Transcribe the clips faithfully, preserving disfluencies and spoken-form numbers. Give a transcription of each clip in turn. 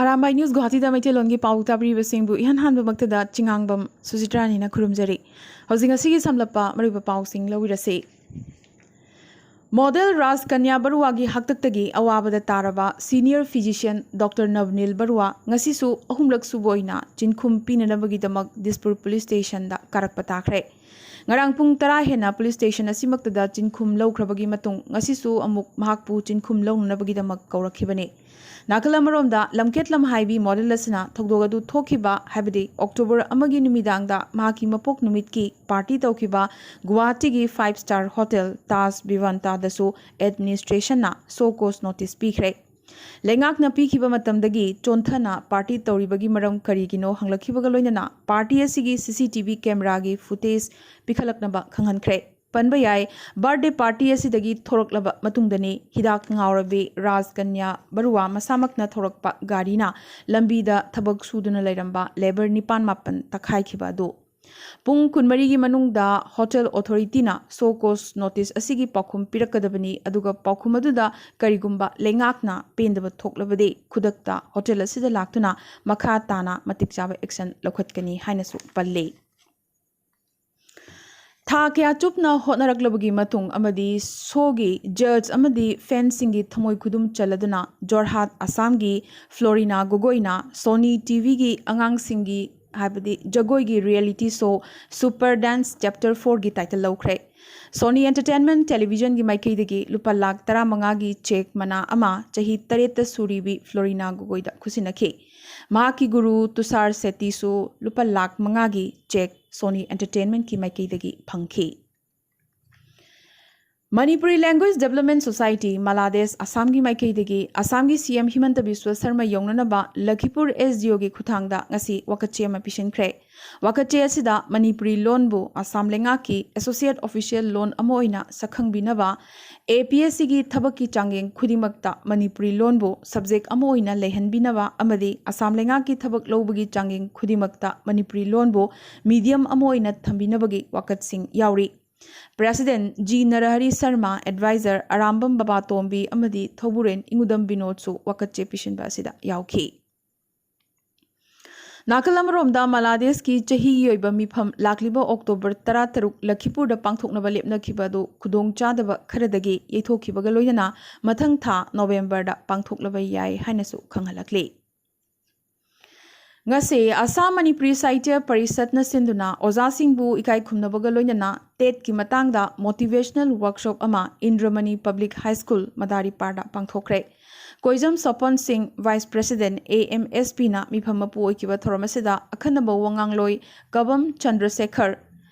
Arambai news ꯒꯨꯋꯥꯍꯥꯇꯤꯗ ꯃꯩꯇꯩꯂꯣꯟꯒꯤ ꯄꯥꯎ ꯇꯥꯕꯤꯔꯤꯕꯁꯤꯡꯕꯨ ꯏꯍꯥꯟ ꯍꯥꯟꯕꯃꯛꯇꯗ ꯆꯤꯉꯥꯡꯕꯝ ꯁꯨꯖꯤꯇ꯭ꯔꯥꯅꯤꯅ ꯈꯨꯔꯨꯝꯖꯔꯤ꯫ ꯍꯧꯖꯤꯛ ꯉꯁꯤꯒꯤ ꯁꯝꯂꯞꯄ ꯃꯔꯨꯑꯣꯏꯕ ꯄꯥꯎꯁꯤꯡ ꯂꯧꯕꯤꯔꯁꯤ꯫ ꯃꯣꯗꯦꯜ ꯔꯥꯖ ꯀꯟꯌꯥ ꯕꯔꯨꯋꯥꯒꯤ ꯍꯥꯛꯇꯛꯇꯒꯤ ꯑꯋꯥꯕꯗ ꯇꯥꯔꯕ ꯁꯤꯅꯤꯌꯔ ꯐꯤꯖꯤꯁꯤꯌꯟ ꯗꯣꯛꯇꯔ ꯅꯕꯅꯤꯜ ꯕꯔꯨꯋꯥ ꯉꯁꯤꯁꯨ ꯑꯍꯨꯝꯂꯛ ꯁꯨꯕ ꯑꯣꯏꯅ ꯆꯤꯡꯈꯨꯝ ꯄꯤꯅꯅꯕꯒꯤꯗꯃꯛ ꯗꯤꯁꯄꯨꯔ ꯄꯨꯂꯤꯁ ꯁ꯭ꯇꯦꯁꯟꯗ ꯀꯥꯔꯛꯄ ꯇꯥꯈ꯭ꯔꯦ꯫ ꯉꯔꯥꯡ ꯄꯨꯡ ꯇꯔꯥ ꯍꯦꯟꯅ ꯄꯨꯂꯤꯁ ꯁ꯭ꯇꯦꯁꯟ ꯑꯁꯤꯃꯛꯇꯗ ꯆꯤꯡꯈꯨꯝ ꯂꯧꯈ꯭ꯔꯕꯒꯤ ꯃꯇꯨꯡ ꯉꯁꯤꯁꯨ ꯑꯃꯨꯛ ꯃꯍꯥꯛꯄꯨ ꯆꯤꯡꯈꯨꯝ ꯂꯧꯅꯅꯕꯒꯤꯗꯃꯛ ꯀꯧꯔꯛꯈꯤꯕꯅꯤ꯫ ꯅꯥꯀꯜ ꯑꯃꯔꯣꯝꯗ, ꯂꯝꯈꯦꯠ ꯂꯝꯍꯥꯏꯕꯤ ꯃꯣꯗꯦꯜ ꯑꯁꯤꯅ ꯊꯧꯗꯣꯛ ꯑꯗꯨ ꯊꯣꯛꯈꯤꯕ, ꯍꯥꯏꯕꯗꯤ ꯑꯣꯛꯇꯣꯕꯔ ꯑꯃꯒꯤ ꯅꯨꯃꯤꯗꯥꯡꯗ ꯃꯍꯥꯛꯀꯤ ꯃꯄꯣꯛ ꯅꯨꯃꯤꯠꯀꯤ ꯄꯥꯔꯇꯤ ꯇꯧꯈꯤꯕ ꯒꯨꯋꯥꯍꯥꯇꯤꯒꯤ ꯐꯥꯏꯚ ꯁ꯭ꯇꯥꯔ ꯍꯣꯇꯦꯜ ꯇꯥꯖ ꯚꯤꯚꯥꯟꯇꯥꯗꯁꯨ ꯑꯦꯗꯃꯤꯅꯤꯁꯇ꯭ꯔꯦꯁꯟꯅ ꯁꯣ ꯀꯣꯁ ꯅꯣꯇꯤꯁ ꯄꯤꯈ꯭ꯔꯦ꯫ ꯂꯩꯉꯥꯛꯅ ꯄꯤꯈꯤꯕ ꯃꯇꯝꯗꯒꯤ ꯆꯣꯟꯊꯅ ꯄꯥꯔꯇꯤ ꯇꯧꯔꯤꯕꯒꯤ ꯃꯔꯝ ꯀꯔꯤꯒꯤꯅꯣ ꯍꯪꯂꯛꯈꯤꯕꯒ ꯂꯣꯏꯅꯅ ꯄꯥꯔꯇꯤ ꯑꯁꯤꯒꯤ ꯁꯤ ꯁꯤ ꯇꯤ ꯚꯤ ꯀꯦꯃꯦꯔꯥꯒꯤ ꯐꯨꯇꯦꯖ ꯄꯤꯈꯠꯂꯛꯅꯕ ꯈꯪꯍꯟꯈ꯭ꯔꯦ꯫ ꯄꯟꯕ ꯌꯥꯏ, ꯕꯥꯔꯗꯦ ꯄꯥꯔꯇꯤ ꯑꯁꯤꯗꯒꯤ ꯊꯣꯔꯛꯂꯕ ꯃꯇꯨꯡꯗꯅꯤ ꯍꯤꯗꯥꯛ ꯉꯥꯎꯔꯕꯤ ꯔꯥꯖ ꯀꯟꯌꯥ ꯕꯔꯨꯋꯥ ꯃꯁꯥꯃꯛꯅ ꯊꯧꯔꯛꯄ ꯒꯥꯔꯤꯅ ꯂꯝꯕꯤꯗ ꯊꯕꯛ ꯁꯨꯗꯨꯅ ꯂꯩꯔꯝꯕ ꯂꯦꯕꯔ ꯅꯤꯄꯥꯟ ꯃꯥꯄꯟ ꯇꯛꯈꯥꯏꯈꯤꯕ ꯑꯗꯨ꯫ ꯄꯨꯡ ꯀꯨꯟꯃꯔꯤꯒꯤ ꯃꯅꯨꯡꯗ ꯍꯣꯇꯦꯜ ꯑꯣꯊꯣꯔꯤꯇꯤꯅ ꯁꯣ ꯀꯣꯁ ꯅꯣꯇꯤꯁ ꯑꯁꯤꯒꯤ ꯄꯥꯎꯈꯨꯝ ꯄꯤꯔꯛꯀꯗꯕꯅꯤ, ꯑꯗꯨꯒ ꯄꯥꯎꯈꯨꯝ ꯑꯗꯨꯗ ꯀꯔꯤꯒꯨꯝꯕ ꯂꯩꯉꯥꯛꯅ ꯄꯦꯟꯗꯕ ꯊꯣꯛꯂꯕꯗꯤ ꯈꯨꯗꯛꯇ ꯍꯣꯇꯦꯜ ꯑꯁꯤꯗ ꯂꯥꯛꯇꯨꯅ ꯃꯈꯥ ꯇꯥꯅ ꯃꯇꯤꯛ ꯆꯥꯕ ꯑꯦꯛꯁꯟ ꯂꯧꯈꯠꯀꯅꯤ ꯍꯥꯏꯅꯁꯨ ꯄꯜꯂꯤ꯫ ꯊꯥ ꯀꯌꯥ ꯆꯨꯞꯅ ꯍꯣꯠꯅꯔꯛꯂꯕꯒꯤ ꯃꯇꯨꯡ ꯑꯃꯗꯤ ꯁꯣꯒꯤ ꯖꯖ ꯑꯃꯗꯤ ꯐꯦꯟꯁꯤꯡꯒꯤ ꯊꯃꯣꯏ ꯈꯨꯗꯨꯝ ꯆꯜꯂꯗꯨꯅ ꯖꯣꯔꯍꯥꯠ, ꯑꯁꯥꯝꯒꯤ ꯐ꯭ꯂꯣꯔꯤꯅꯥ ꯒꯣꯒꯣꯏꯅ ꯁꯣꯅꯤ ꯇꯤ ꯚꯤꯒꯤ ꯑꯉꯥꯡꯁꯤꯡꯒꯤ, ꯍꯥꯏꯕꯗꯤ ꯖꯒꯣꯏꯒꯤ reality show super dance chapter ꯐꯣꯔꯒꯤ ꯇꯥꯏꯇꯜ ꯂꯧꯈ꯭ꯔꯦ꯫ ꯁꯣꯅꯤ ꯑꯦꯟꯇꯔꯇꯦꯟꯃꯦꯟꯠ ꯇꯦꯂꯤꯚꯤꯖꯟꯒꯤ ꯃꯥꯏꯀꯩꯗꯒꯤ ꯂꯨꯄꯥ ꯂꯥꯈ ꯇꯔꯥꯃꯉꯥꯒꯤ ꯆꯦꯛ ꯃꯅꯥ ꯑꯃ ꯆꯍꯤ ꯇꯔꯦꯠꯇ ꯁꯨꯔꯤꯕꯤ ꯐ꯭ꯂꯣꯔꯤꯅꯥ ꯒꯣꯒꯣꯏꯗ ꯈꯨꯠꯁꯤꯟꯅꯈꯤ꯫ ꯃꯍꯥꯛꯀꯤ ꯒꯨꯔꯨ ꯇꯨꯁꯥꯔ ꯁꯦꯇꯤꯁꯨ ꯂꯨꯄꯥ ꯂꯥꯈ ꯃꯉꯥꯒꯤ ꯆꯦꯛ ꯁꯣꯅꯤ ꯑꯦꯟꯇꯔꯇꯦꯟꯃꯦꯟꯠꯀꯤ ꯃꯥꯏꯀꯩꯗꯒꯤ ꯐꯪꯈꯤ꯫ ꯃꯅꯤꯄꯨꯔꯤ ꯂꯦꯡꯒ꯭ꯋꯦꯖ ꯗꯦꯕꯂꯞꯃꯦꯟꯠ ꯁꯣꯁꯥꯏꯇꯤ, ꯃꯂꯥꯗꯦꯁ, ꯑꯁꯥꯝꯒꯤ ꯃꯥꯏꯀꯩꯗꯒꯤ ꯑꯁꯥꯝꯒꯤ ꯁꯤ M ꯍꯤꯃꯟꯇ Visva Sharma ꯌꯧꯅꯅꯕ ꯂꯈꯤꯄꯨꯔ S D ꯑꯣꯒꯤ ꯈꯨꯠꯊꯥꯡꯗ ꯉꯁꯤ ꯋꯥꯀꯠꯆꯦ ꯑꯃ ꯄꯤꯁꯤꯟꯈ꯭ꯔꯦ꯫ ꯋꯥꯀꯠꯆꯦ ꯑꯁꯤꯗ ꯃꯅꯤꯄꯨꯔꯤ ꯂꯣꯟꯕꯨ ꯑꯁꯥꯝ ꯂꯩꯉꯥꯛꯀꯤ ꯑꯦꯁꯣꯁꯤꯌꯦꯠ ꯑꯣꯐꯤꯁꯤꯌꯦꯜ ꯂꯣꯟ ꯑꯃ ꯑꯣꯏꯅ ꯁꯛꯈꯪꯕꯤꯅꯕ, ꯑꯦ ꯄꯤ ꯑꯦꯁ ꯁꯤꯒꯤ ꯊꯕꯛꯀꯤ ꯆꯥꯡꯌꯦꯡ ꯈꯨꯗꯤꯡꯃꯛꯇ ꯃꯅꯤꯄꯨꯔꯤ ꯂꯣꯟꯕꯨ ꯁꯕꯖꯦꯛ ꯑꯃ ꯑꯣꯏꯅ ꯂꯩꯍꯟꯕꯤꯅꯕ ꯑꯃꯗꯤ ꯑꯁꯥꯝ ꯂꯩꯉꯥꯛꯀꯤ ꯊꯕꯛ ꯂꯧꯕꯒꯤ ꯆꯥꯡꯌꯦꯡ ꯈꯨꯗꯤꯡꯃꯛꯇ ꯃꯅꯤꯄꯨꯔꯤ ꯂꯣꯟꯕꯨ ꯃꯤꯗꯤꯌꯝ ꯑꯃ ꯑꯣꯏꯅ ꯊꯝꯕꯤꯅꯕꯒꯤ ꯋꯥꯀꯠꯁꯤꯡ ꯌꯥꯎꯔꯤ꯫ President G ꯅꯔꯍꯔꯤ Sharma, adviser Arambam ꯕꯕꯥꯇꯣꯝꯕꯤ ꯑꯃꯗꯤ ꯊꯧꯕꯨꯔꯦꯟ ꯏꯉꯨꯗꯝ ꯕꯤꯅꯣꯗꯁꯨ ꯋꯥꯀꯠꯆꯦ ꯄꯤꯁꯤꯟꯕ ꯑꯁꯤꯗ ꯌꯥꯎꯈꯤ꯫ ꯅꯥꯀꯜ ꯑꯃꯔꯣꯝꯗ, ꯃꯂꯥꯗꯦꯁꯀꯤ ꯆꯍꯤꯒꯤ ꯑꯣꯏꯕ ꯃꯤꯐꯝ ꯂꯥꯛꯂꯤꯕ ꯑꯣꯛꯇꯣꯕꯔ ꯇꯔꯥꯇꯔꯨꯛ ꯂꯈꯤꯄꯨꯔꯗ ꯄꯥꯡꯊꯣꯛꯅꯕ ꯂꯦꯞꯅꯈꯤꯕ ꯑꯗꯨ ꯈꯨꯗꯣꯡꯆꯥꯗꯕ ꯈꯔꯗꯒꯤ ꯌꯩꯊꯣꯛꯈꯤꯕꯒ ꯂꯣꯏꯅꯅ ꯃꯊꯪ ꯊꯥ ꯅꯣꯕꯦꯝꯕꯔꯗ ꯄꯥꯡꯊꯣꯛꯂꯕ ꯌꯥꯏ ꯍꯥꯏꯅꯁꯨ ꯈꯪꯍꯜꯂꯛꯂꯤ꯫ ꯉꯁꯤ ꯑꯁꯥꯝ ꯃꯅꯤꯄꯨꯔꯤ ꯁꯥꯍꯤꯇ꯭ꯌ ꯄꯔꯤꯁꯠꯅ ꯁꯤꯟꯗꯨꯅ ꯑꯣꯖꯥꯁꯤꯡꯕꯨ ꯏꯀꯥꯏ ꯈꯨꯝꯅꯕꯒ ꯂꯣꯏꯅꯅ ꯇꯦꯠꯀꯤ ꯃꯇꯥꯡꯗ ꯃꯣꯇꯤꯚꯦꯁꯅꯦꯜ ꯋꯥꯔꯛꯁꯣꯞ ꯑꯃ ꯏꯟꯗ꯭ꯔꯃꯅꯤ ꯄꯕ꯭ꯂꯤꯛ ꯍꯥꯏ ꯁ꯭ꯀꯨꯜ ꯃꯗꯥꯔꯤꯄꯥꯔꯗ ꯄꯥꯡꯊꯣꯛꯈ꯭ꯔꯦ꯫ ꯀꯣꯏꯖꯝ ꯁꯣꯄꯟ ꯁꯤꯡ, ꯚꯥꯏꯁ ꯄ꯭ꯔꯦꯁꯤꯗꯦꯟꯠ, ꯑꯦ ꯑꯦꯝ ꯑꯦꯁ ꯄꯤꯅ ꯃꯤꯐꯝ ꯃꯄꯨ ꯑꯣꯏꯈꯤꯕ ꯊꯧꯔꯝ ꯑꯁꯤꯗ ꯑꯈꯟꯅꯕ ꯋꯥꯉꯥꯡꯂꯣꯏ ꯀꯕꯝ ꯆꯟꯗ꯭ꯔꯁꯦꯈꯔ,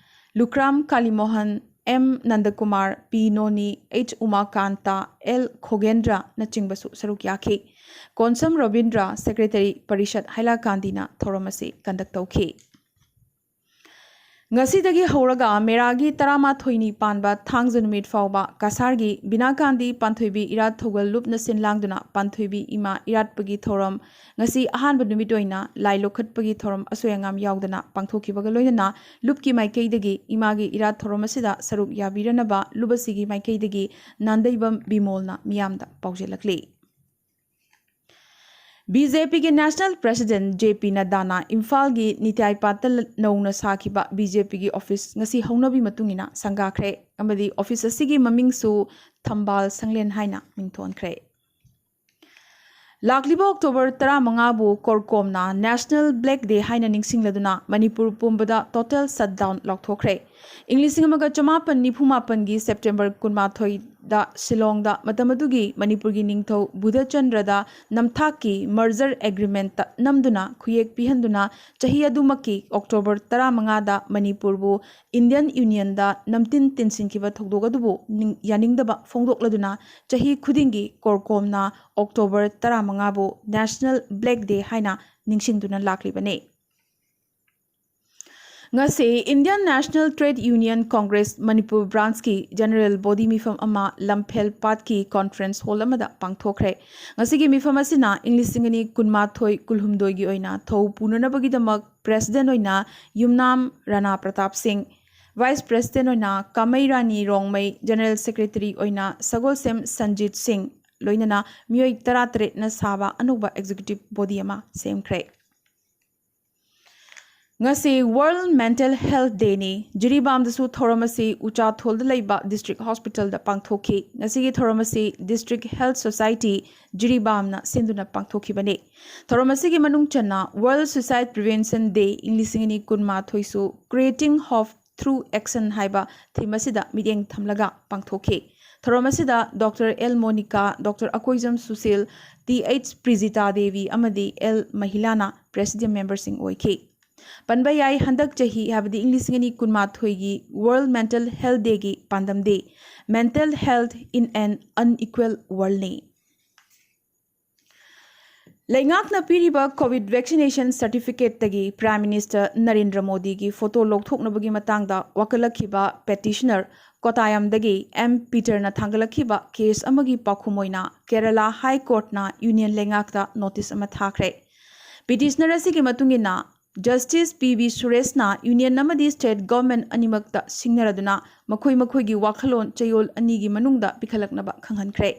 ꯂꯨꯀ꯭ꯔꯥꯝ ꯀꯥꯂꯤꯃꯣꯍꯟ, ꯑꯦꯝ ꯅꯟꯗꯀꯨꯃꯥꯔ, ꯄꯤ ꯅꯣꯅꯤ, ꯑꯩꯆ ꯎꯃꯥꯀꯥꯟꯇ, ꯑꯦꯜ ꯈꯣꯒꯦꯟꯗ꯭ꯔꯅꯆꯤꯡꯕꯁꯨ ꯁꯔꯨꯛ ꯌꯥꯈꯤ꯫ ꯀꯣꯟꯁꯝ ꯔꯕꯤꯟꯗ꯭ꯔ, ꯁꯦꯀ꯭ꯔꯦꯇꯔꯤ ꯄꯔꯤꯁꯠ ꯍꯥꯏꯂꯥꯀꯥꯟꯗꯤꯅ ꯊꯧꯔꯝ ꯑꯁꯤ ꯀꯟꯗꯛ ꯇꯧꯈꯤ꯫ ꯉꯁꯤꯗꯒꯤ ꯍꯧꯔꯒ ꯃꯦꯔꯥꯒꯤ ꯇꯔꯥꯃꯥꯊꯣꯏꯅꯤ ꯄꯥꯟꯕ ꯊꯥꯡꯖ ꯅꯨꯃꯤꯠ ꯐꯥꯎꯕ ꯀꯁꯥꯔꯒꯤ ꯕꯤꯅꯥꯀꯥꯟꯗꯤ ꯄꯥꯟꯊꯣꯏꯕꯤ ꯏꯔꯥꯠ ꯊꯧꯒꯜ ꯂꯨꯞꯅ ꯁꯤꯟ ꯂꯥꯡꯗꯨꯅ ꯄꯥꯟꯊꯣꯏꯕꯤ ꯏꯃꯥ ꯏꯔꯥꯠꯄꯒꯤ ꯊꯧꯔꯝ ꯉꯁꯤ ꯑꯍꯥꯟꯕ ꯅꯨꯃꯤꯠ ꯑꯣꯏꯅ ꯂꯥꯏ ꯂꯧꯈꯠꯄꯒꯤ ꯊꯧꯔꯝ ꯑꯁꯣꯏ ꯑꯉꯥꯝ ꯌꯥꯎꯗꯅ ꯄꯥꯡꯊꯣꯛꯈꯤꯕꯒ ꯂꯣꯏꯅꯅ ꯂꯨꯞꯀꯤ ꯃꯥꯏꯀꯩꯗꯒꯤ ꯏꯃꯥꯒꯤ ꯏꯔꯥꯠ ꯊꯧꯔꯝ ꯑꯁꯤꯗ ꯁꯔꯨꯛ ꯌꯥꯕꯤꯔꯅꯕ ꯂꯨꯞ ꯑꯁꯤꯒꯤ ꯃꯥꯏꯀꯩꯗꯒꯤ ꯅꯥꯟꯗꯩꯕꯝ ꯕꯤꯃꯣꯜꯅ ꯃꯤꯌꯥꯝꯗ ꯄꯥꯎꯖꯦꯜꯂꯛꯂꯤ꯫ ꯕꯤ ꯖꯦ ꯄꯤꯒꯤ ꯅꯦꯁꯅꯦꯜ ꯄ꯭ꯔꯦꯁꯤꯗꯦꯟꯠ ꯖꯦ ꯄꯤ ꯅꯗ꯭ꯗꯥꯅ ꯏꯝꯐꯥꯜꯒꯤ ꯅꯤꯇ꯭ꯌꯥꯏꯄꯥꯠꯇ ꯅꯧꯅ ꯁꯥꯈꯤꯕ ꯕꯤ ꯖꯦ ꯄꯤꯒꯤ ꯑꯣꯐꯤꯁ ꯉꯁꯤ ꯍꯧꯅꯕꯤ ꯃꯇꯨꯡ ꯏꯟꯅ ꯁꯪꯒꯥꯈ꯭ꯔꯦ ꯑꯃꯗꯤ ꯑꯣꯐꯤꯁ ꯑꯁꯤꯒꯤ ꯃꯃꯤꯡꯁꯨ ꯊꯝꯕꯥꯜ ꯁꯪꯂꯦꯟ ꯍꯥꯏꯅ ꯃꯤꯡꯊꯣꯟꯈ꯭ꯔꯦ꯫ ꯂꯥꯛꯂꯤꯕ ꯑꯣꯛꯇꯣꯕꯔ ꯇꯔꯥꯃꯉꯥꯕꯨ ꯀꯣꯔꯀꯣꯝꯅ ꯅꯦꯁꯅꯦꯜ ꯕ꯭ꯂꯦꯛ ꯗꯦ ꯍꯥꯏꯅ ꯅꯤꯡꯁꯤꯡꯂꯗꯨꯅ ꯃꯅꯤꯄꯨꯔ ꯄꯨꯝꯕꯗ ꯇꯣꯇꯦꯜ ꯁꯠꯗꯥꯎꯟ ꯂꯥꯎꯊꯣꯛꯈ꯭ꯔꯦ꯫ ꯏꯪ ꯂꯤꯁꯤꯡ ꯑꯃꯒ ꯆꯃꯥꯄꯟ ꯅꯤꯐꯨ ꯃꯥꯄꯟꯒꯤ ꯁꯦꯞꯇꯦꯝꯕꯔ ꯀꯨꯟꯃꯥꯊꯣꯏꯗ ꯁꯤꯂꯣꯡꯗ ꯃꯇꯝ ꯑꯗꯨꯒꯤ ꯃꯅꯤꯄꯨꯔꯒꯤ ꯅꯤꯡꯊꯧ ꯕꯨꯙꯆꯟꯗ꯭ꯔꯗ ꯅꯝꯊꯥꯛꯀꯤ ꯃꯔꯖꯔ ꯑꯦꯒ꯭ꯔꯤꯃꯦꯟꯠꯇ ꯅꯝꯗꯨꯅ ꯈꯨꯌꯦꯛ ꯄꯤꯍꯟꯗꯨꯅ ꯆꯍꯤ ꯑꯗꯨꯃꯛꯀꯤ ꯑꯣꯛꯇꯣꯕꯔ ꯇꯔꯥꯃꯉꯥꯗ ꯃꯅꯤꯄꯨꯔꯕꯨ ꯏꯟꯗꯤꯌꯟ ꯌꯨꯅꯤꯌꯟꯗ ꯅꯝꯇꯤꯟ ꯇꯤꯟꯁꯤꯟꯈꯤꯕ ꯊꯧꯗꯣꯛ ꯑꯗꯨꯕꯨ ꯅꯤꯡ-, ꯌꯥꯅꯤꯡꯗꯕ ꯐꯣꯡꯗꯣꯛꯂꯗꯨꯅ ꯆꯍꯤ ꯈꯨꯗꯤꯡꯒꯤ ꯀꯣꯔꯀꯣꯝꯅ ꯑꯣꯛꯇꯣꯕꯔ ꯇꯔꯥꯃꯉꯥꯕꯨ ꯅꯦꯁꯅꯦꯜ ꯕ꯭ꯂꯦꯛ ꯗꯦ ꯍꯥꯏꯅ ꯅꯤꯡꯁꯤꯡꯗꯨꯅ ꯂꯥꯛꯂꯤꯕꯅꯤ꯫ ꯉꯁꯤ Indian national trade union congress Manipur ꯕ꯭ꯔꯥꯟꯁꯀꯤ ꯖꯦꯅꯔꯦꯜ ꯕꯣꯗꯤ ꯃꯤꯐꯝ ꯑꯃ ꯂꯝꯐꯦꯜ ꯄꯥꯠꯀꯤ ꯀꯣꯟꯐ꯭ꯔꯦꯟꯁ ꯍꯣꯜ ꯑꯃꯗ ꯄꯥꯡꯊꯣꯛꯈ꯭ꯔꯦ꯫ ꯉꯁꯤꯒꯤ ꯃꯤꯐꯝ ꯑꯁꯤꯅ ꯏꯪ ꯂꯤꯁꯤꯡ ꯑꯅꯤ ꯀꯨꯟꯃꯥꯊꯣꯏ ꯀꯨꯟꯍꯨꯝꯗꯣꯏꯒꯤ ꯑꯣꯏꯅ ꯊꯧ ꯄꯨꯅꯅꯕꯒꯤꯗꯃꯛ ꯄ꯭ꯔꯦꯁꯤꯗꯦꯟꯠ ꯑꯣꯏꯅ ꯌꯨꯝꯅꯥꯝ ꯔꯥꯅꯥ ꯄ꯭ꯔꯇꯥꯞ ꯁꯤꯡ, ꯚꯥꯏꯁ ꯄ꯭ꯔꯦꯁꯤꯗꯦꯟꯠ ꯑꯣꯏꯅ ꯀꯥꯃꯩ ꯔꯥꯅꯤ ꯔꯣꯡꯃꯩ, ꯖꯦꯅꯔꯦꯜ ꯁꯦꯀ꯭ꯔꯦꯇꯔꯤ ꯑꯣꯏꯅ ꯁꯒꯣꯜꯁꯦꯝ ꯁꯟꯖꯤꯠ ꯁꯤꯡ, ꯂꯣꯏꯅꯅ ꯃꯤꯑꯣꯏ ꯇꯔꯥꯇꯔꯦꯠꯅ ꯁꯥꯕ ꯑꯅꯧꯕ ꯑꯦꯛꯖꯤꯀ꯭ꯌꯨꯇꯤꯚ ꯕꯣꯗꯤ ꯑꯃ ꯁꯦꯝꯈ꯭ꯔꯦ꯫ ꯉꯁꯤ World Mental Health Day ꯅꯤ꯫ ꯖꯤꯔꯤꯕꯥꯝꯗꯁꯨ ꯊꯧꯔꯝ ꯑꯁꯤ ꯎꯆꯥꯊꯣꯜꯗ ꯂꯩꯕ District Hospital ꯗ ꯄꯥꯡꯊꯣꯛꯈꯤ꯫ ꯉꯁꯤꯒꯤ ꯊꯧꯔꯝ ꯑꯁꯤ District Health Society ꯖꯤꯔꯤꯕꯥꯝꯅ ꯁꯤꯟꯗꯨꯅ ꯄꯥꯡꯊꯣꯛꯈꯤꯕꯅꯤ꯫ ꯊꯧꯔꯝ ꯑꯁꯤꯒꯤ ꯃꯅꯨꯡ ꯆꯟꯅ World Suicide Prevention Day ꯏꯪ ꯂꯤꯁꯤꯡ ꯑꯅꯤ ꯀꯨꯟꯃꯥꯊꯣꯏꯁꯨ Creating Hope Through Action ꯍꯥꯏꯕ theme ꯑꯁꯤꯗ ꯃꯤꯠꯌꯦꯡ ꯊꯝꯂꯒ ꯄꯥꯡꯊꯣꯛꯈꯤ꯫ ꯊꯧꯔꯝ ꯑꯁꯤꯗ Doctor L Monika, Doctor Akoijam Sushil, T H Prijita Devi ꯑꯃꯗꯤ ꯑꯦꯜ ꯃꯍꯤꯂꯥꯅ President member ꯁꯤꯡ ꯑꯣꯏꯈꯤ꯫ ꯄꯟꯕ ꯌꯥꯏ, ꯍꯟꯗꯛ ꯆꯍꯤ, ꯍꯥꯏꯕꯗꯤ ꯏꯪ ꯂꯤꯁꯤꯡ ꯑꯅꯤ ꯀꯨꯟꯃꯥꯊꯣꯏꯒꯤ World Mental Health Day ꯒꯤ ꯄꯥꯟꯗꯝꯗꯤ Mental Health in an Unequal World ꯅꯤ꯫ ꯂꯩꯉꯥꯛꯅ ꯄꯤꯔꯤꯕ COVID vaccination certificate ꯇꯒꯤ Prime Minister ꯅꯔꯦꯟꯗ꯭ꯔ ꯃꯣꯗꯤꯒꯤ photo ꯂꯧꯊꯣꯛꯅꯕꯒꯤ ꯃꯇꯥꯡꯗ ꯋꯥꯀꯠꯂꯛꯈꯤꯕ petitioner ꯀꯣꯇꯥꯌꯝꯗꯒꯤ ꯑꯦꯝ ꯄꯤꯇꯔꯅ ꯊꯥꯡꯒꯠꯂꯛꯈꯤꯕ case ꯑꯃꯒꯤ ꯄꯥꯎꯈꯨꯝ ꯑꯣꯏꯅ Kerala High Court ꯅ Union ꯂꯩꯉꯥꯛꯇ notice ꯑꯃ ꯊꯥꯈ꯭ꯔꯦ꯫ Petitioner ꯑꯁꯤꯒꯤ ꯃꯇꯨꯡ ꯏꯟꯅ, Justice ꯄꯤ ꯕꯤ ꯁꯨꯔꯦꯁꯅ Union ꯑꯃꯗꯤ State Government ꯑꯅꯤꯃꯛꯇ ꯁꯤꯡꯅꯔꯗꯨꯅ ꯃꯈꯣꯏ ꯃꯈꯣꯏꯒꯤ ꯋꯥꯈꯜꯂꯣꯟ ꯆꯌꯣꯜ ꯑꯅꯤꯒꯤ ꯃꯅꯨꯡꯗ ꯄꯤꯈꯠꯂꯛꯅꯕ ꯈꯪꯍꯟꯈ꯭ꯔꯦ꯫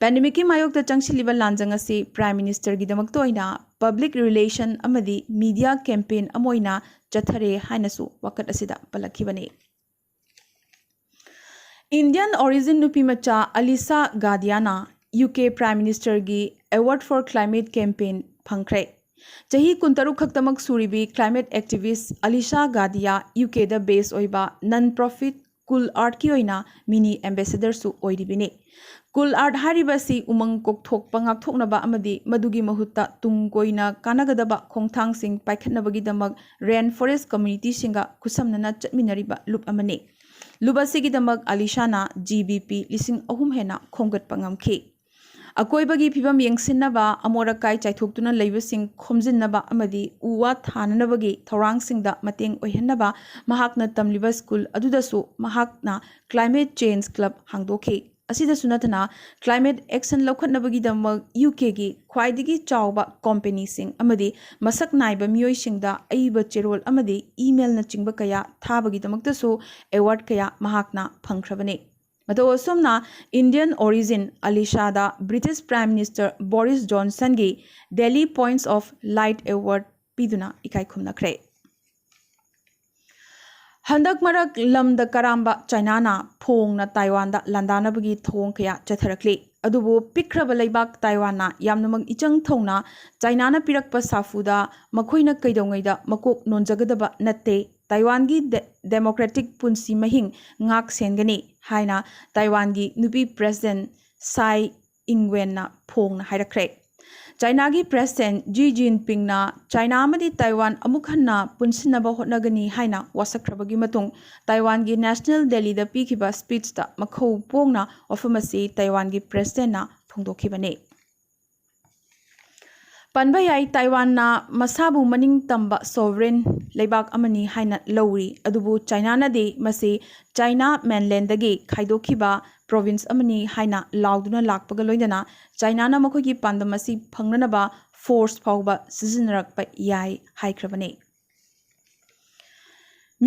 Pandemic ꯀꯤ ꯃꯥꯌꯣꯛꯇ ꯆꯪꯁꯤꯜꯂꯤꯕ ꯂꯥꯟꯖꯪ ꯑꯁꯤ Prime Minister ꯒꯤꯗꯃꯛꯇ ꯑꯣꯏꯅ public relation ꯑꯃꯗꯤ media campaign ꯑꯃ ꯑꯣꯏꯅ ꯆꯠꯊꯔꯦ ꯍꯥꯏꯅꯁꯨ ꯋꯥꯀꯠ ꯑꯁꯤꯗ ꯄꯜꯂꯛꯈꯤꯕꯅꯤ꯫ Indian origin ꯅꯨꯄꯤꯃꯆꯥ Alisha ꯒꯥꯗꯤꯌꯥꯅ U K Prime Minister ꯒꯤ Award for Climate Campaign ꯐꯪꯈ꯭ꯔꯦ꯫ ꯆꯍꯤ ꯀꯨꯟꯇꯔꯨꯛ ꯈꯛꯇꯃꯛ ꯁꯨꯔꯤꯕꯤ climate activist Alisha ꯒꯥꯗꯤꯌꯥ U ꯀꯦꯗ base ꯑꯣꯏꯕ non profit Cool Earth ꯀꯤ ꯑꯣꯏꯅ mini ambassador ꯁꯨ ꯑꯣꯏꯔꯤꯕꯤꯅꯤ꯫ Cool Earth ꯍꯥꯏꯔꯤꯕ ꯑꯁꯤ ꯎꯃꯪ ꯀꯣꯛꯊꯣꯛꯄ ꯉꯥꯛꯊꯣꯛꯅꯕ ꯑꯃꯗꯤ ꯃꯗꯨꯒꯤ ꯃꯍꯨꯠꯇ ꯇꯨꯡ ꯀꯣꯏꯅ ꯀꯥꯟꯅꯒꯗꯕ ꯈꯣꯡꯊꯥꯡꯁꯤꯡ ꯄꯥꯏꯈꯠꯅꯕꯒꯤꯗꯃꯛ rain forest community ꯁꯤꯡꯒ ꯈꯨꯠꯁꯝꯅꯅ ꯆꯠꯃꯤꯟꯅꯔꯤꯕ ꯂꯨꯞ ꯑꯃꯅꯤ꯫ ꯂꯨꯞ ꯑꯁꯤꯒꯤꯗꯃꯛ ꯑꯂꯤꯁꯥꯅ ꯖꯤ ꯕꯤ ꯄꯤ ꯂꯤꯁꯤꯡ ꯑꯍꯨꯝ ꯍꯦꯟꯅ ꯈꯣꯝꯒꯠꯄ ꯉꯝꯈꯤ꯫ ꯑꯀꯣꯏꯕꯒꯤ ꯐꯤꯕꯝ ꯌꯦꯡꯁꯤꯟꯅꯕ, ꯑꯃꯣꯠ ꯑꯀꯥꯏ ꯆꯥꯏꯊꯣꯛꯇꯨꯅ ꯂꯩꯕꯁꯤꯡ ꯈꯣꯝꯖꯤꯟꯅꯕ ꯑꯃꯗꯤ ꯎ ꯋꯥ ꯊꯥꯅꯅꯕꯒꯤ ꯊꯧꯔꯥꯡꯁꯤꯡꯗ ꯃꯇꯦꯡ ꯑꯣꯏꯍꯟꯅꯕ ꯃꯍꯥꯛꯅ ꯇꯝꯂꯤꯕ school ꯑꯗꯨꯗꯁꯨ ꯃꯍꯥꯛꯅ Climate Change Club ꯍꯥꯡꯗꯣꯛꯈꯤ꯫ ꯑꯁꯤꯗꯁꯨ ꯅꯠꯇꯅ, climate action ꯂꯧꯈꯠꯅꯕꯒꯤꯗꯃꯛ ꯌꯨ ꯀꯦꯒꯤ ꯈ꯭ꯋꯥꯏꯗꯒꯤ ꯆꯥꯎꯕ company ꯁꯤꯡ ꯑꯃꯗꯤ ꯃꯁꯛ ꯅꯥꯏꯕ ꯃꯤꯑꯣꯏꯁꯤꯡꯗ ꯑꯏꯕ ꯆꯦꯔꯣꯜ ꯑꯃꯗꯤ email ꯅꯆꯤꯡꯕ ꯀꯌꯥ ꯊꯥꯕꯒꯤꯗꯃꯛꯇꯁꯨ award ꯀꯌꯥ ꯃꯍꯥꯛꯅ ꯐꯪꯈ꯭ꯔꯕꯅꯤ꯫ ꯃꯇꯧ ꯑꯁꯨꯝꯅ, Indian origin ꯑꯂꯤꯁꯥꯗ British Prime Minister ꯕꯣꯔꯤꯁ ꯖꯣꯟꯁꯟꯒꯤ Delhi Points of Light Award ꯄꯤꯗꯨꯅ ꯏꯀꯥꯏ ꯈꯨꯝꯅꯈ꯭ꯔꯦ꯫ ꯍꯟꯗꯛ ꯃꯔꯛ ꯂꯝꯗ ꯀꯔꯥꯝꯕ ꯆꯥꯏꯅꯥꯅ ꯐꯣꯡꯅ ꯇꯥꯏꯋꯥꯟꯗ ꯂꯥꯟꯗꯥꯅꯕꯒꯤ ꯊꯧꯑꯣꯡ ꯀꯌꯥ ꯆꯠꯊꯔꯛꯂꯤ꯫ ꯑꯗꯨꯕꯨ ꯄꯤꯛꯈ꯭ꯔꯕ ꯂꯩꯕꯥꯛ ꯇꯥꯏꯋꯥꯟꯅ ꯌꯥꯝꯅꯃꯛ ꯏꯆꯪ ꯊꯧꯅ ꯆꯥꯏꯅꯥꯅ ꯄꯤꯔꯛꯄ ꯁꯥꯐꯨꯗ ꯃꯈꯣꯏꯅ ꯀꯩꯗꯧꯉꯩꯗ ꯃꯀꯣꯛ ꯅꯣꯟꯖꯒꯗꯕ ꯅꯠꯇꯦ꯫ ꯇꯥꯏꯋꯥꯟꯒꯤ ꯗꯦ-, ꯗꯦꯃꯣꯀ꯭ꯔꯦꯇꯤꯛ ꯄꯨꯟꯁꯤ ꯃꯍꯤꯡ ꯉꯥꯛ ꯁꯦꯟꯒꯅꯤ ꯍꯥꯏꯅ ꯇꯥꯏꯋꯥꯟꯒꯤ ꯅꯨꯄꯤ ꯄ꯭ꯔꯦꯁꯤꯗꯦꯟ ꯁꯥꯏ ꯏꯪꯋꯦꯟꯅ ꯐꯣꯡꯅ ꯍꯥꯏꯔꯛꯈ꯭ꯔꯦ꯫ ꯆꯥꯏꯅꯥꯒꯤ ꯄ꯭ꯔꯦꯁꯤꯗꯦꯟ ꯖꯤ ꯖꯤꯟꯄꯤꯡꯅ ꯆꯥꯏꯅꯥ ꯑꯃꯗꯤ ꯇꯥꯏꯋꯥꯟ ꯑꯃꯨꯛ ꯍꯟꯅ ꯄꯨꯟꯁꯤꯟꯅꯕ ꯍꯣꯠꯅꯒꯅꯤ ꯍꯥꯏꯅ ꯋꯥꯁꯛꯈ꯭ꯔꯕꯒꯤ ꯃꯇꯨꯡ ꯇꯥꯏꯋꯥꯟꯒꯤ ꯅꯦꯁꯅꯦꯜ ꯗꯦꯂꯤꯗ ꯄꯤꯈꯤꯕ ꯁ꯭ꯄꯤꯆꯇ ꯃꯈꯧ ꯄꯣꯡꯅ ꯋꯥꯐꯝ ꯑꯁꯤ ꯇꯥꯏꯋꯥꯟꯒꯤ ꯄ꯭ꯔꯦꯁꯤꯗꯦꯟꯅ ꯐꯣꯡꯗꯣꯛꯈꯤꯕꯅꯤ꯫ ꯄꯟꯕ ꯌꯥꯏ, ꯇꯥꯏꯋꯥꯟꯅ ꯃꯁꯥꯕꯨ ꯃꯅꯤꯡ ꯇꯝꯕ ꯁꯣꯚꯔꯦꯟ ꯂꯩꯕꯥꯛ ꯑꯃꯅꯤ ꯍꯥꯏꯅ ꯂꯧꯔꯤ, ꯑꯗꯨꯕꯨ ꯆꯥꯏꯅꯥꯅꯗꯤ ꯃꯁꯤ ꯆꯥꯏꯅꯥ ꯃꯦꯟꯂꯦꯟꯗꯒꯤ ꯈꯥꯏꯗꯣꯛꯈꯤꯕ ꯄ꯭ꯔꯣꯚꯤꯟꯁ ꯑꯃꯅꯤ ꯍꯥꯏꯅ ꯂꯥꯎꯗꯨꯅ ꯂꯥꯛꯄꯒ ꯂꯣꯏꯅꯅ ꯆꯥꯏꯅꯥꯅ ꯃꯈꯣꯏꯒꯤ ꯄꯥꯟꯗꯝ ꯑꯁꯤ ꯐꯪꯅꯅꯕ ꯐꯣꯔꯁ ꯐꯥꯎꯕ ꯁꯤꯖꯤꯟꯅꯔꯛꯄ ꯌꯥꯏ ꯍꯥꯏꯈ꯭ꯔꯕꯅꯤ꯫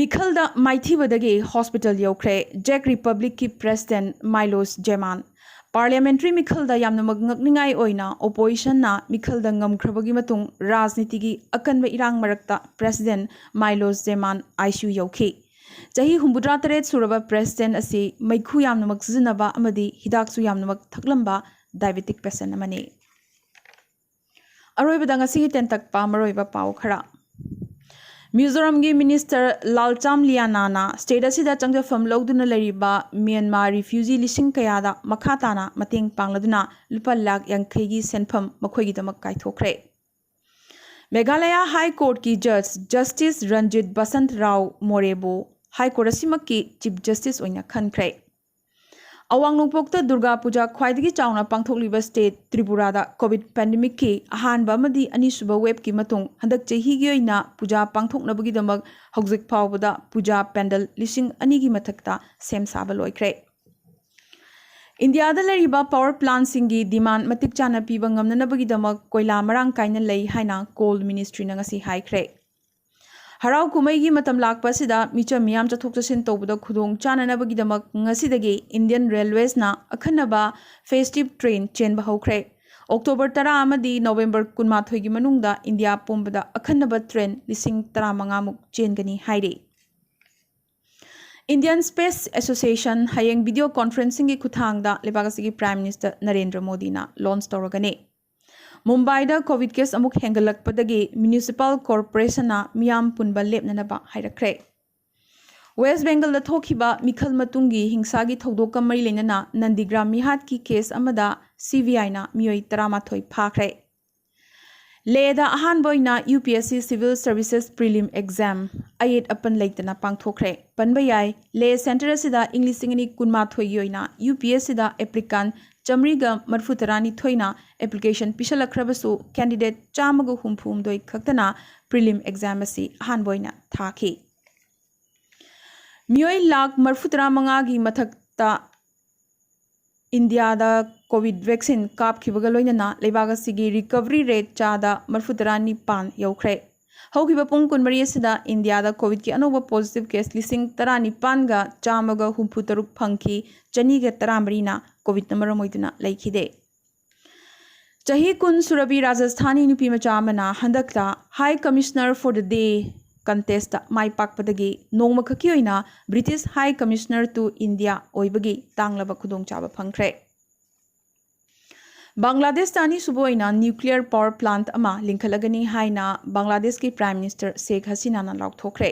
ꯃꯤꯈꯜꯗ ꯃꯥꯏꯊꯤꯕꯗꯒꯤ ꯍꯣꯁꯄꯤꯇꯥꯜ ꯌꯧꯈ꯭ꯔꯦ ꯖꯦꯛ ꯔꯤꯄꯕ꯭ꯂꯤꯛꯀꯤ ꯄ꯭ꯔꯦꯁꯤꯗꯦꯟ ꯃꯥꯏꯂꯣꯁ ꯖꯦꯃꯥꯟ꯫ ꯄꯥꯔꯂꯤꯌꯥꯃꯦꯟꯇ꯭ꯔꯤ ꯃꯤꯈꯜꯗ ꯌꯥꯝꯅꯃꯛ ꯉꯛꯅꯤꯡꯉꯥꯏ ꯑꯣꯏꯅ ꯑꯣꯄꯣꯖꯤꯁꯟꯅ ꯃꯤꯈꯜꯗ ꯉꯝꯈ꯭ꯔꯕꯒꯤ ꯃꯇꯨꯡ ꯔꯥꯖꯅꯤꯇꯤꯒꯤ ꯑꯀꯟꯕ ꯏꯔꯥꯡ ꯃꯔꯛꯇ ꯄ꯭ꯔꯦꯁꯤꯗꯦꯟ ꯃꯥꯏꯂꯣꯁ ꯖꯦꯃꯥꯟ ꯑꯥꯏ ꯁꯤ ꯌꯨ ꯌꯧꯈꯤ꯫ ꯆꯍꯤ ꯍꯨꯝꯐꯨꯇꯔꯥ ꯇꯔꯦꯠ ꯁꯨꯔꯕ ꯄ꯭ꯔꯦꯁꯤꯗꯦꯟ ꯑꯁꯤ ꯃꯩꯈꯨ ꯌꯥꯝꯅꯃꯛ ꯁꯤꯖꯤꯟꯅꯕ ꯑꯃꯗꯤ ꯍꯤꯗꯥꯛꯁꯨ ꯌꯥꯝꯅꯃꯛ ꯊꯛꯂꯝꯕ ꯗꯥꯏꯕꯦꯇꯤꯛ ꯄꯦꯁꯦꯟ ꯑꯃꯅꯤ꯫ ꯑꯔꯣꯏꯕꯗ ꯉꯁꯤꯒꯤ ꯇꯦꯟꯇꯛꯄ ꯃꯔꯨꯑꯣꯏꯕ ꯄꯥꯎ ꯈꯔ꯫ ꯃꯤꯖꯣꯔꯥꯝꯒꯤ ꯃꯤꯅꯤꯁꯇꯔ ꯂꯥꯜꯆꯥꯝ ꯂꯤꯌꯥꯅꯥꯅ ꯁ꯭ꯇꯦꯠ ꯑꯁꯤꯗ ꯆꯪꯖꯐꯝ ꯂꯧꯗꯨꯅ ꯂꯩꯔꯤꯕ ꯃ꯭ꯌꯥꯟꯃꯥꯔ ꯔꯤꯐ꯭ꯌꯨꯖꯤ ꯂꯤꯁꯤꯡ ꯀꯌꯥꯗ ꯃꯈꯥ ꯇꯥꯅ ꯃꯇꯦꯡ ꯄꯥꯡꯂꯗꯨꯅ ꯂꯨꯄꯥ ꯂꯥꯈ ꯌꯥꯡꯈꯩꯒꯤ ꯁꯦꯟꯐꯝ ꯃꯈꯣꯏꯒꯤꯗꯃꯛ ꯀꯥꯏꯊꯣꯛꯈ꯭ꯔꯦ꯫ ꯃꯦꯘꯥꯂꯌꯥ ꯍꯥꯏ ꯀꯣꯔꯠꯀꯤ ꯖꯖ ꯖꯁꯇꯤꯁ ꯔꯟꯖꯤꯠ ꯕꯁꯟꯠ ꯔꯥꯎ ꯃꯣꯔꯦꯕꯨ ꯍꯥꯏ ꯀꯣꯔꯠ ꯑꯁꯤꯃꯛꯀꯤ ꯆꯤꯐ ꯖꯁꯇꯤꯁ ꯑꯣꯏꯅ ꯈꯟꯈ꯭ꯔꯦ꯫ ꯑꯋꯥꯡ ꯅꯣꯡꯄꯣꯛꯇ ꯗꯨꯔꯒꯥ ꯄꯨꯖꯥ ꯈ꯭ꯋꯥꯏꯗꯒꯤ ꯆꯥꯎꯅ ꯄꯥꯡꯊꯣꯛꯂꯤꯕ ꯁ꯭ꯇꯦꯠ ꯇ꯭ꯔꯤꯄꯨꯔꯥꯗ ꯀꯣꯚꯤꯗ ꯄꯦꯟꯗꯦꯃꯤꯛꯀꯤ ꯑꯍꯥꯟꯕ ꯑꯃꯗꯤ ꯑꯅꯤꯁꯨꯕ ꯋꯦꯕꯀꯤ ꯃꯇꯨꯡ ꯍꯟꯗꯛ ꯆꯍꯤꯒꯤ ꯑꯣꯏꯅ ꯄꯨꯖꯥ ꯄꯥꯡꯊꯣꯛꯅꯕꯒꯤꯗꯃꯛ ꯍꯧꯖꯤꯛ ꯐꯥꯎꯕꯗ ꯄꯨꯖꯥ ꯄꯦꯟꯗꯜ ꯂꯤꯁꯤꯡ ꯑꯅꯤꯒꯤ ꯃꯊꯛꯇ ꯁꯦꯝ ꯁꯥꯕ ꯂꯣꯏꯈ꯭ꯔꯦ꯫ ꯏꯟꯗꯤꯌꯥꯗ ꯂꯩꯔꯤꯕ ꯄꯥꯋꯔ ꯄ꯭ꯂꯥꯟꯁꯤꯡꯒꯤ ꯗꯤꯃꯥꯟ ꯃꯇꯤꯛ ꯆꯥꯅ ꯄꯤꯕ ꯉꯝꯅꯅꯕꯒꯤꯗꯃꯛ ꯀꯣꯏꯂꯥ ꯃꯔꯥꯡ ꯀꯥꯏꯅ ꯂꯩ ꯍꯥꯏꯅ ꯀꯣꯜ ꯃꯤꯅꯤꯁꯇ꯭ꯔꯤꯅ ꯉꯁꯤ ꯍꯥꯏꯈ꯭ꯔꯦ꯫ ꯍꯔꯥꯎ ꯀꯨꯝꯍꯩꯒꯤ ꯃꯇꯝ ꯂꯥꯛꯄ ꯑꯁꯤꯗ ꯃꯤꯆꯝ ꯃꯤꯌꯥꯝ ꯆꯠꯊꯣꯛ ꯆꯠꯁꯤꯟ ꯇꯧꯕꯗ ꯈꯨꯗꯣꯡ ꯆꯥꯅꯅꯕꯒꯤꯗꯃꯛ ꯉꯁꯤꯗꯒꯤ ꯏꯟꯗꯤꯌꯟ ꯔꯦꯜꯋꯦꯁꯅ ꯑꯈꯟꯅꯕ ꯐꯦꯁꯇꯤꯚ ꯇ꯭ꯔꯦꯟ ꯆꯦꯟꯕ ꯍꯧꯈ꯭ꯔꯦ꯫ ꯑꯣꯛꯇꯣꯕꯔ ꯇꯔꯥ ꯑꯃꯗꯤ ꯅꯣꯕꯦꯝꯕꯔ ꯀꯨꯟꯃꯥꯊꯣꯏꯒꯤ ꯃꯅꯨꯡꯗ ꯏꯟꯗꯤꯌꯥ ꯄꯨꯝꯕꯗ ꯑꯈꯟꯅꯕ ꯇ꯭ꯔꯦꯟ ꯂꯤꯁꯤꯡ ꯇꯔꯥꯃꯉꯥꯃꯨꯛ ꯆꯦꯟꯒꯅꯤ ꯍꯥꯏꯔꯤ꯫ Indian Space Association ꯍꯌꯦꯡ video conferencingꯒꯤ ꯈꯨꯠꯊꯥꯡꯗ ꯂꯩꯕꯥꯛ ꯑꯁꯤꯒꯤ Prime Minister ꯅꯔꯦꯟꯗ꯭ꯔ ꯃꯣꯗꯤꯅ launch ꯇꯧꯔꯒꯅꯤ꯫ ꯃꯨꯝꯕꯥꯏꯗ COVID case ꯑꯃꯨꯛ ꯍꯦꯟꯒꯠꯂꯛꯄꯗꯒꯤ municipal corporationꯅ ꯃꯤꯌꯥꯝ ꯄꯨꯟꯕ ꯂꯦꯞꯅꯅꯕ ꯍꯥꯏꯔꯛꯈ꯭ꯔꯦ꯫ West Bengalꯗ ꯊꯣꯛꯈꯤꯕ ꯃꯤꯈꯜ ꯃꯇꯨꯡꯒꯤ ꯍꯤꯡꯁꯥꯒꯤ ꯊꯧꯗꯣꯛꯀ ꯃꯔꯤ ꯂꯩꯅꯅ ꯅꯟꯗꯤꯒ꯭ꯔꯥꯝ ꯃꯤꯍꯥꯠꯀꯤ case ꯑꯃꯗ CBIꯅ ꯃꯤꯑꯣꯏ ꯇꯔꯥꯃꯥꯊꯣꯏ ꯐꯥꯈ꯭ꯔꯦ꯫ ꯂꯦꯗ ꯑꯍꯥꯟꯕ ꯑꯣꯏꯅ UPSC Civil Services Prelim Exam ꯑꯌꯦꯠ ꯑꯄꯟ ꯂꯩꯇꯅ ꯄꯥꯡꯊꯣꯛꯈ꯭ꯔꯦ꯫ ꯄꯟꯕ ꯌꯥꯏ, ꯂꯦ centre ꯑꯁꯤꯗ ꯏꯪ ꯂꯤꯁꯤꯡ ꯑꯅꯤ ꯀꯨꯟꯃꯥꯊꯣꯏꯒꯤ ꯑꯣꯏꯅ UPSCꯗ applicant ꯆꯥꯃꯔꯤꯒ ꯃꯔꯤꯐꯨ ꯇꯔꯥꯅꯤꯊꯣꯏꯅ application ꯄꯤꯁꯜꯂꯛꯈ꯭ꯔꯕꯁꯨ candidate ꯆꯥꯝꯃꯒ ꯍꯨꯝꯐꯨ ꯍꯨꯝꯗꯣꯏ ꯈꯛꯇꯅ prelim exam ꯑꯁꯤ ꯑꯍꯥꯟꯕ ꯑꯣꯏꯅ ꯊꯥꯈꯤ꯫ ꯃꯤꯑꯣꯏ ꯂꯥꯈ ꯃꯔꯤꯐꯨ ꯇꯔꯥ ꯃꯉꯥꯒꯤ ꯃꯊꯛꯇ ꯏꯟꯗꯤꯌꯥꯗ COVID vaccine ꯀꯥꯞꯈꯤꯕꯒ ꯂꯣꯏꯅꯅ ꯂꯩꯕꯥꯛ ꯑꯁꯤꯒꯤ recovery rate ꯆꯥꯗ ꯃꯔꯤꯐꯨ ꯇꯔꯥ ꯅꯤꯄꯥꯟ ꯌꯧꯈ꯭ꯔꯦ꯫ ꯍꯧꯈꯤꯕ ꯄꯨꯡ ꯀꯨꯟꯃꯔꯤ ꯑꯁꯤꯗ ꯏꯟꯗꯤꯌꯥꯗ COVIDꯀꯤ ꯑꯅꯧꯕ positive case ꯂꯤꯁꯤꯡ ꯇꯔꯥꯅꯤꯄꯥꯟꯒ ꯆꯥꯝꯃꯒ ꯍꯨꯝꯐꯨ ꯇꯔꯨꯛ ꯐꯪꯈꯤ, ꯆꯅꯤꯒ ꯇꯔꯥꯃꯔꯤꯅ COVIDꯅ ꯃꯔꯝ ꯑꯣꯏꯗꯨꯅ ꯂꯩꯈꯤꯗꯦ꯫ ꯆꯍꯤ ꯀꯨꯟ ꯁꯨꯔꯕꯤ ꯔꯥꯖꯁꯊꯥꯅꯤ ꯅꯨꯄꯤ ꯃꯆꯥ ꯑꯃꯅ ꯍꯟꯗꯛꯇ High Commissioner for the Day contestꯇ ꯃꯥꯏ ꯄꯥꯛꯄꯗꯒꯤ ꯅꯣꯡꯃꯈꯛꯀꯤ ꯑꯣꯏꯅ British High Commissioner to India ꯑꯣꯏꯕꯒꯤ ꯇꯥꯡꯂꯕ ꯈꯨꯗꯣꯡꯆꯥꯕ ꯐꯪꯈ꯭ꯔꯦ꯫ ꯕꯪꯒ꯭ꯂꯥꯗꯦꯁꯇ ꯑꯅꯤꯁꯨꯕ ꯑꯣꯏꯅ nuclear power plant ꯑꯃ ꯂꯤꯡꯈꯠꯂꯒꯅꯤ ꯍꯥꯏꯅ ꯕꯪꯒ꯭ꯂꯥꯗꯦꯁꯀꯤ Prime Minister ꯁꯦꯈ ꯍꯁꯤꯅꯥꯅ ꯂꯥꯎꯊꯣꯛꯈ꯭ꯔꯦ꯫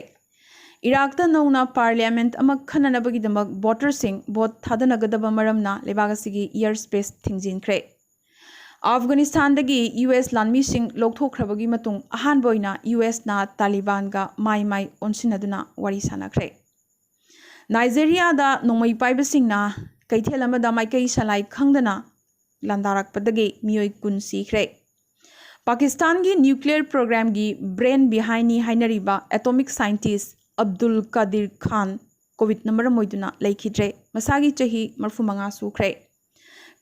ꯏꯔꯥꯛꯇ ꯅꯧꯅ parliament ꯑꯃ ꯈꯟꯅꯅꯕꯒꯤꯗꯃꯛ voterꯁꯤꯡ vote ꯊꯥꯗꯅꯒꯗꯕ ꯃꯔꯝꯅ ꯂꯩꯕꯥꯛ ꯑꯁꯤꯒꯤ air space ꯊꯤꯡꯖꯤꯟꯈ꯭ꯔꯦ꯫ ꯑꯐꯒꯥꯅꯤꯁꯇꯥꯟꯗꯒꯤ US ꯂꯥꯟꯃꯤꯁꯤꯡ ꯂꯧꯊꯣꯛꯈ꯭ꯔꯕꯒꯤ ꯃꯇꯨꯡ ꯑꯍꯥꯟꯕ ꯑꯣꯏꯅ USꯅ ꯇꯥꯂꯤꯕꯥꯟꯒ ꯃꯥꯏ ꯃꯥꯏ ꯑꯣꯟꯁꯤꯟꯅꯗꯨꯅ ꯋꯥꯔꯤ ꯁꯥꯟꯅꯈ꯭ꯔꯦ꯫ ꯅꯥꯏꯖꯦꯔꯤꯌꯥꯗ ꯅꯣꯡꯃꯩ ꯄꯥꯏꯕꯁꯤꯡꯅ ꯀꯩꯊꯦꯜ ꯑꯃꯗ ꯃꯥꯏꯀꯩ ꯁꯂꯥꯏ ꯈꯪꯗꯅ ꯂꯥꯟꯗꯥꯔꯛꯄꯗꯒꯤ ꯃꯤꯑꯣꯏ ꯀꯨꯟ ꯁꯤꯈ꯭ꯔꯦ꯫ ꯄꯥꯀꯤꯁꯇꯥꯟꯒꯤ nuclear programꯒꯤ brain behindꯅꯤ ꯍꯥꯏꯅꯔꯤꯕ atomic scientist Abdul ꯀꯥꯗꯤꯔ ꯈꯥꯟ COVIDꯅ ꯃꯔꯝ ꯑꯣꯏꯗꯨꯅ ꯂꯩꯈꯤꯗ꯭ꯔꯦ꯫ ꯃꯁꯥꯒꯤ ꯆꯍꯤ ꯃꯔꯤꯐꯨ ꯃꯉꯥ ꯁꯨꯈ꯭ꯔꯦ꯫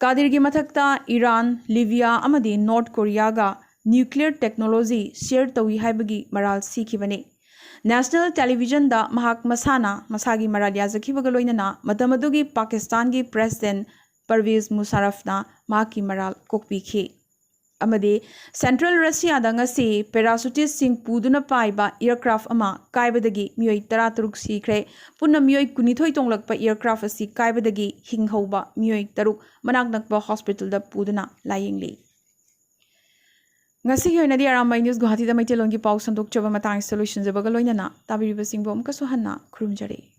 ꯀꯥꯗꯤꯔꯒꯤ ꯃꯊꯛꯇ ꯏꯔꯥꯟ, ꯂꯤꯕꯤꯌꯥ ꯑꯃꯗꯤ ꯅꯣꯔꯠ ꯀꯣꯔꯤꯌꯥꯒ nuclear technology share ꯇꯧꯏ ꯍꯥꯏꯕꯒꯤ ꯃꯔꯥꯜ ꯁꯤꯈꯤꯕꯅꯤ꯫ National televisionꯗ ꯃꯍꯥꯛ ꯃꯁꯥꯅ ꯃꯁꯥꯒꯤ ꯃꯔꯥꯜ ꯌꯥꯖꯈꯤꯕꯒ ꯂꯣꯏꯅꯅ ꯃꯇꯝ ꯑꯗꯨꯒꯤ ꯄꯥꯀꯤꯁꯇꯥꯟꯒꯤ President ꯄꯔꯚꯦꯖ ꯃꯨꯁꯥꯔꯐꯅ ꯃꯍꯥꯛꯀꯤ ꯃꯔꯥꯜ ꯀꯣꯛꯄꯤꯈꯤ꯫ ꯑꯃꯗꯤ ꯁꯦꯟꯇ꯭ꯔꯦꯜ ꯔꯁꯤꯌꯥꯗ ꯉꯁꯤ ꯄꯦꯔꯥꯁꯨꯇꯤꯁꯁꯤꯡ ꯄꯨꯗꯨꯅ ꯄꯥꯏꯕ ꯑꯦꯌꯔꯀ꯭ꯔꯥꯐ ꯑꯃ ꯀꯥꯏꯕꯗꯒꯤ ꯃꯤꯑꯣꯏ ꯇꯔꯥꯇꯔꯨꯛ ꯁꯤꯈ꯭ꯔꯦ꯫ ꯄꯨꯟꯅ ꯃꯤꯑꯣꯏ ꯀꯨꯟꯅꯤꯊꯣꯏ ꯇꯣꯡꯂꯛꯄ ꯑꯦꯌꯔꯀ꯭ꯔꯥꯐ ꯑꯁꯤ ꯀꯥꯏꯕꯗꯒꯤ ꯍꯤꯡꯍꯧꯕ ꯃꯤꯑꯣꯏ ꯇꯔꯨꯛ ꯃꯅꯥꯛ ꯅꯛꯄ ꯍꯣꯁꯄꯤꯇꯥꯜꯗ ꯄꯨꯗꯨꯅ ꯂꯥꯌꯦꯡꯂꯤ꯫ ꯉꯁꯤꯒꯤ ꯑꯣꯏꯅꯗꯤ ꯑꯔꯥꯝꯕꯥꯏ ꯅ꯭ꯌꯨꯁ ꯒꯨꯍꯥꯇꯤꯗ ꯃꯩꯇꯩꯂꯣꯟꯒꯤ ꯄꯥꯎ ꯁꯟꯗꯣꯛꯆꯕ ꯃꯇꯥꯡꯁꯤꯗ ꯂꯣꯏꯁꯤꯟꯖꯕꯒ ꯂꯣꯏꯅꯅ ꯇꯥꯕꯤꯔꯤꯕꯁꯤꯡꯕꯨ ꯑꯃꯨꯛꯀꯁꯨ ꯍꯟꯅ ꯈꯨꯔꯨꯝꯖꯔꯤ꯫